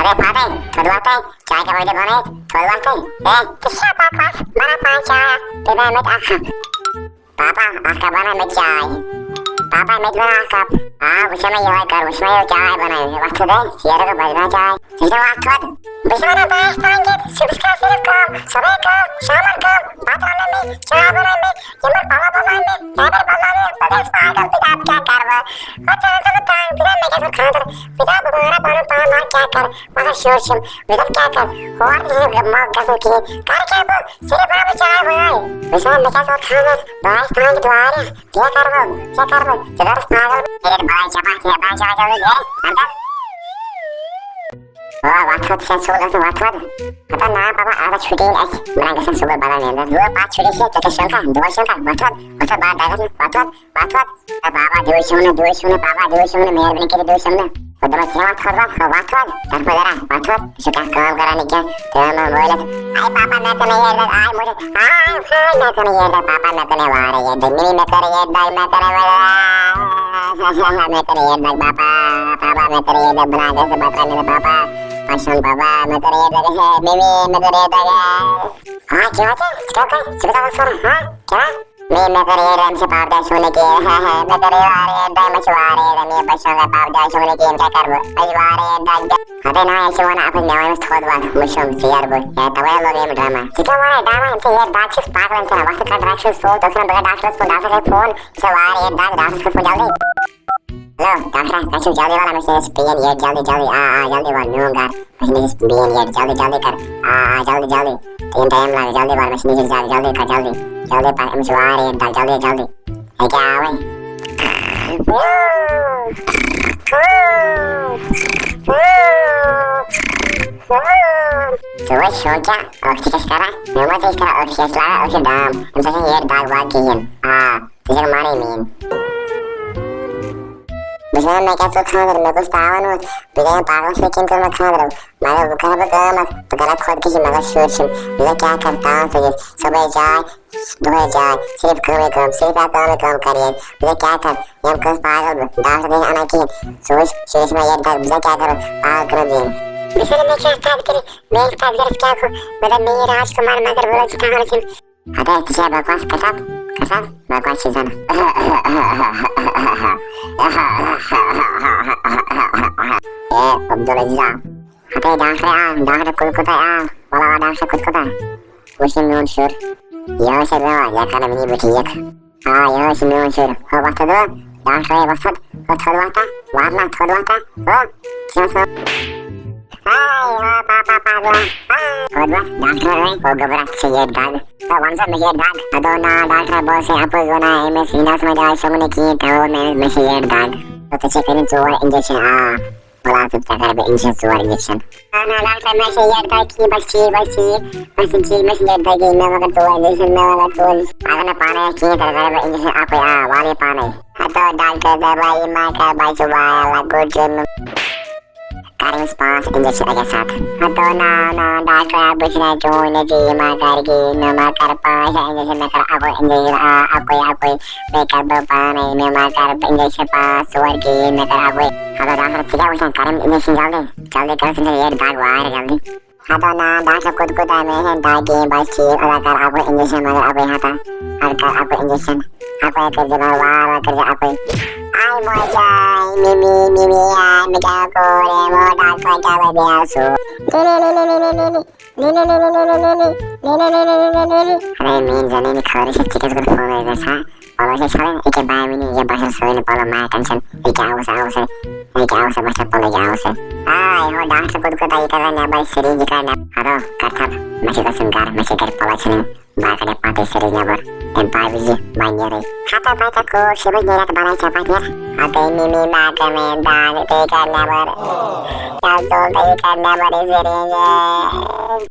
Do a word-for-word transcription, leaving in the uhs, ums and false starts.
اَدے پَتَے، تھوٚد وَتھَے، چاے کَپ اَتہِ بَنٲیِتھ، تھوٚد وَتھَے۔ ہے، ژٕ چھا بکواس؟ بَناو پانہٕ چاے، بیٚیہِ بَناو مےٚ تہِ اَکھ کَپ۔ پاپا، اَکھ کَپ بَناو مےٚ چاے۔ پاپا، مےٚ تہِ بَناو اَکھ کَپ۔ آ، وٕچھ مےٚ یِہوٚے کَر، وٕچھ مےٚ یِہوٚے چاے بَنٲوِتھ۔ وَتھ تھوٚد ہے، ژیر گوٚو، بَناو چاے۔ ژٕ چھُکھ وَتھ تھوٚد؟ بہٕ چھُس وَنان، بہٕ آسہٕ تانۍ ییٚتہِ، صُبحَس کَر صرف کٲم، صُبحٲے کٲم، شامَن کٲم، بَتہٕ رَنہٕ مےٚ، چاے بَناوٕ مےٚ، یِمَن پَلو بدلاوٕ مےٚ، ڈایپر بدلاوٕ مےٚ، بہٕ گژھٕ پاگل، بہٕ دَپہٕ کیٛاہ کَرٕ بہٕ؟ وۄنۍ ژٕ وَن سا مےٚ تام، بہٕ دَپہٕ مےٚ کیٛاہ چھُ خانٛدر، بہٕ دَپہٕ بہٕ وَنہٕ پَنُن پان، وۄنۍ کیٛاہ کَرٕ؟ مگر شُرۍ چھِم، بہٕ دَپہٕ کیٛاہ کَرٕ؟ ہورٕ تہِ چھِنہٕ مَکھ گژھان کِہیٖنۍ، کَرٕ کیٛاہ بہٕ؟ صرف وَنہٕ بہٕ چاے بَناوٕ۔ بہٕ چھُس وَنان، مےٚ کیٛاہ چھُ خانٛدر، بہٕ آسہٕ تانۍ تہِ واریاہ، کیٛاہ کَرٕ بہٕ؟ کیٛاہ کَرٕ بہٕ؟ ژٕ کَرُس پاگل؟ ییٚلہِ بَلاے چَپاتھ، یہِ بَلاے چَپاتھ، ییٚلہِ گَرِ، اَنٛدر۔ آ، وَتھ وَتھ چھےٚ سُہ گژھُن وَتھ وَتھ۔ ہَتا نا بابا، آز چھُٹی یِن اَسہِ، بہٕ نہ گژھن صُبحٲے بدل نیندر۔ یور پَتہٕ چھُٹی چھےٚ، ژےٚ کیٛاہ شنٛکا؟ دۄہَے شنٛکا؟ وَتھ وَتھ، وَتھ وَتھ، بہٕ دَگَس نہٕ، وَتھ وَتھ، وَتھ وَتھ۔ ہے بابا، دِیِو شۄنٛگنہٕ، دِیِو شۄنٛگنہٕ، بابا، دِیِو شۄنٛگنہٕ، مہربٲنی کٔرِتھ دِیِو شۄنٛگنہٕ۔ بہٕ دَپَس، ژٕ وَتھ وَتھ، وَتھ وَتھ، تَتھ پَتہٕ دَرا، وَتھ وَتھ۔ یہِ چھُ کانٛہہ کٲم کَران نہٕ کینٛہہ، تِمَن منٛز وٲلِتھ۔ آے پاپا، مےٚ کٔر نہٕ ییٚتہِ دَگ، آے مُجہِ، آے، آے، مےٚ کٔر نہٕ ییٚتہِ دَگ، پاپا، مےٚ کٔر نہٕ وارٕ ییٚتہِ دَگ، مِمی، مےٚ کٔر ییٚتہِ دَگ، مےٚ کٔر، مےٚ کٔر ییٚتہِ دَگ، پاپا، پاپا، مےٚ کٔر ییٚتہِ دَگ، بہٕ نہ گژھٕ، بہٕ ترٛاوٕ نہٕ، پاپا، پَشَن، پاپا، مےٚ کٔر ییٚتہِ دَگ، ہے، مِمی، مےٚ کٔر ییٚتہِ دَگ۔ ہاں، کیٛاہ وَتہِ؟ ژٕ کیٛاہ کَرٕ؟ ژٕ کیٛاہ کَرٕ؟ ہاں، کیٛاہ؟ مے، مےٚ کٔر یہِ رَن چھِ پاپہٕ دۄہ شوٗنہٕ کِہیٖنۍ۔ ہے، ہے، مےٚ کٔر یہِ واریاہ یہِ دۄہ، مےٚ چھِ واریاہ یہِ دۄہ، مےٚ بَچہِ شوٗنٛگا پاپہٕ دۄہ شوٗنہٕ کِہیٖنۍ، کیٛاہ کَرٕ بہٕ؟ مےٚ چھِ واریاہ یہِ دۄہ۔ ہَتَے نہ، یہِ چھِ وَنان اَپٲرۍ مےٚ وَنٮ۪س تھوٚد وَتھ، مُشُم ژیر گوٚو۔ ہے، تَوَے لوٚگ أمۍ ڈرٛاما۔ ژٕ کیٛاہ وَنان ڈرٛاما؟ أمۍ چھِ یہِ دَگ چھِ پاگل، أمۍ چھِ وَنان وَتھٕ کَڑ ڈاکٹرَس فون، تٔمۍ چھِ وَنان بہٕ کَرٕ ڈاکٹرَس فون، ڈاکٹر کَرِ فون، یہِ چھِ واریاہ یہِ دَگ، ڈاکٹرَس کَرِ فون جلدی۔ ہیلو، ڈاکٹر، تۄہہِ چھُو جلدی وَنان، مےٚ چھِ یہِ پین ییٚتہِ، جلدی، جلدی، آ، آ، جلدی وَن، میون گَرٕ۔ مےٚ چھِ نِش بین ییٚتہِ، جلدی، جلدی کر۔ آ، آ، جلدی، جلدی۔ ترٛیٚیِم ٹایم لگہِ، جلدی وَن، مےٚ چھِ نِش جلدی، جلدی کر، جلدی۔ جلدی پَکھ، أمِس چھِ واریاہ دَگ، جلدی، جلدی۔ ییٚکیٛاہ آوٕے۔ ژٕ وٕچھ، شوقیا، أکھ چھِ کیٛاہ چھِ کران؟ مےٚ ما چھِ أسۍ کران، أکھ چھِ اَسہِ لاگان، أکھ چھِ ڈام۔ أمِس چھَنہٕ ییٚتہِ دَگ وَگ کِہیٖنۍ۔ آ۔ ژٕ چھَکھ مانٕے میٛٲنۍ۔ بہٕ چھَس وَنان، مےٚ کیٛاہ ژوٚل خانٛدر؟ مےٚ گوٚژھ تاوَن اوس۔ بہٕ گٔیَس پاگلَس سۭتۍ کِنۍ کٔر مےٚ خانٛدر؟ مگر بہٕ کَرٕ بہٕ کٲم اَکھ، بہٕ کَرٕ خۄدکٔشی، مگر شُرۍ چھِم۔ بہٕ دَپہٕ کیٛاہ کَرٕ، تاوَن سۭتۍ صُبحٲے چاے، دۄہَے چاے، صرف کٲمٕے کٲم، صرف کٲمٕے کٲم کَرٕ ییٚتہِ۔ بہٕ دَپہٕ کیٛاہ کَرٕ؟ یِم کٔژ پاگل بہٕ، ڈاکٹر تہِ چھِنہٕ اَنان کِہیٖنۍ۔ سُہ وٕچھ، شُرِس ما ییٚتہِ دَگ، بہٕ دَپہٕ کیٛاہ کَرٕ؟ پاگل کٔرٕم زِنۍ۔ بہٕ چھَس وَنان، مےٚ کیٛاہ آسہِ تَتھ کٔرِتھ؟ مےٚ ٲسۍ تَتھ گَرَس کیٛاہ گوٚو؟ مےٚ دوٚپ، مے راج کُمار، مگر وۄنۍ چھِ تھاوان ژٕ۔ ہتے، ژٕ چھے بکواس کران، کران، بکواس چھِ زن۔ اے عبدالعزیز آ۔ ہتے ڈاکٹر آ، ڈاکٹر کوٚت کوٚت آ؟ ولا وا ڈاکٹر کوٚت کوٚت آ؟ وٕچھ نہٕ میون شُر۔ یہِ ٲسۍ بیمار، یہِ کرن وٕنی بہٕ ٹھیٖک۔ آ، یہِ ٲسۍ میون شُر۔ ہو وۄتھ تھوٚد، ڈاکٹر آے وۄتھ تھوٚد۔ ہو تھوٚد وۄتھ، واتناو تھوٚد وۄتھ۔ ہو، ژٕ ٲس وۄتھ۔ ہاے، ہو پاپا پاگلا۔ ہاے، تھوٚد وۄتھ، ڈاکٹر آے، ہو گوٚبرا، ژےٚ چھےٚ ییٚتہِ دگ۔ ہو وَن سا، مےٚ چھےٚ ییٚتہِ دَگ۔ ہَتو نا، ڈاکٹر، بہٕ اوسُس اَپُز وَنان، أمِس سیٖنَس منٛز آے شۄنٛگنہٕ کِہیٖنۍ، تَوَے ووٚن مےٚ أمِس، مےٚ چھےٚ ییٚتہِ دَگ۔ تہٕ ژےٚ چھےٚ کَرٕنۍ ژور injection، آ۔ وَلہٕ، ژٕ، ژےٚ کَرٕ بہٕ injection ژور injection۔ نہ، نہ، ڈاکٹر، مےٚ چھےٚ ییٚتہِ دَگ کِہیٖنۍ، بَس ٹھیٖک، بَس ٹھیٖک، بَس ٹھیٖک، مےٚ چھےٚ ییٚتہِ دَگی، مےٚ مہ کَر ژور injection، مےٚ مہ کَر ژور injection۔ اگر نہٕ پانَے آسہِ کِہیٖنۍ، تیٚلہِ کَرٕ بہٕ injection اَپٲرۍ، آ، وَلہٕ یہِ پانَے۔ ہَتو ڈاکٹر، دَپان، یہِ ما کَر بَچہٕ وایا لۄکُٹ چھُ۔ کر أمِس پانٛژھ injection اَکے ساتہٕ۔ ہَتو نا، نا، ڈاکٹر، بہٕ چھُس نہٕ چون نیٚچوٗ، یہِ ما کر کِہیٖنۍ، مےٚ ما کر پانٛژھ injection، مےٚ کر اَکُے injection، آ، اَکُے، اَکُے، بیٚیہِ کر بہٕ پانَے، مےٚ ما کر بہٕ injection پانٛژھ ژور کِہیٖنۍ، مےٚ کر اَکُے۔ ہَتو ڈاکٹر، ژٕ کیٛاہ وٕچھان؟ کر أمِس injection جلدی، جلدی کر، ژٕ چھَکھ ییٚتہِ دَگ واریاہ جلدی۔ ہَتو نا، ڈاکٹر، کوٚت کوٚت آے مےٚ ہٮ۪ن دَگ کِہیٖنۍ، بَس ٹھیٖک، اَدا کر اَکُے injection، مگر اَکُے ہَتا، اَدٕ کر اَکُے injection۔ اَپٲرۍ کٔرۍزِ وارٕ وارٕ کٔرۍزِ اَپٲرۍ۔ آے موجی، مِمی، مِمی، آے، مےٚ کیٛاہ کوٚر؟ اے مو، ڈاکٹر کیٛاہ وَنہِ ہا سُہ؟ اَدٕ میٛٲنۍ زَنٲنۍ خٲرٕے چھِ، ژےٚ کیٛازِ کوٚر فون ییٚتہِ نَس، ہا؟ پَلو چھِ چھَلٕنۍ، أکیٛاہ بہٕ وٕنہِ یہِ باسان سٲنۍ پَلو ما ٹٮ۪نشَن، یہِ کیٛاہ اوس، آوُس، یہِ کیٛاہ اوس، باسان پَلو کیٛاہ اوس۔ آے ہو، ڈاکٹر کوٚت کوٚت آے، یہِ کَران نٮ۪بَر، سِرینٛج کَران نٮ۪بَر۔ ہَتو، کَر ژھَپ، مےٚ چھِ گژھُن گَرٕ، مےٚ چھِ گَرِ پَلو چھَلٕنۍ۔ بہٕ کَڑٕ پَتہٕ سیٖرِتھ نٮ۪بر۔ اَمہِ پَتہٕ وٕچھِ بہٕ نیرَے۔ ہَتو پَتہٕ کوٗر چھِ بہٕ نیرَتھ بَنان ژےٚ پَتہٕ نیرَتھ۔ ہَتہٕ مِمی ما کَر مےٚ دَگ، تُہۍ کَر نٮ۪بر۔ کیٛاہ ژوٚل تُہۍ کَر نٮ۪بر یہِ سیٖرِتھ؟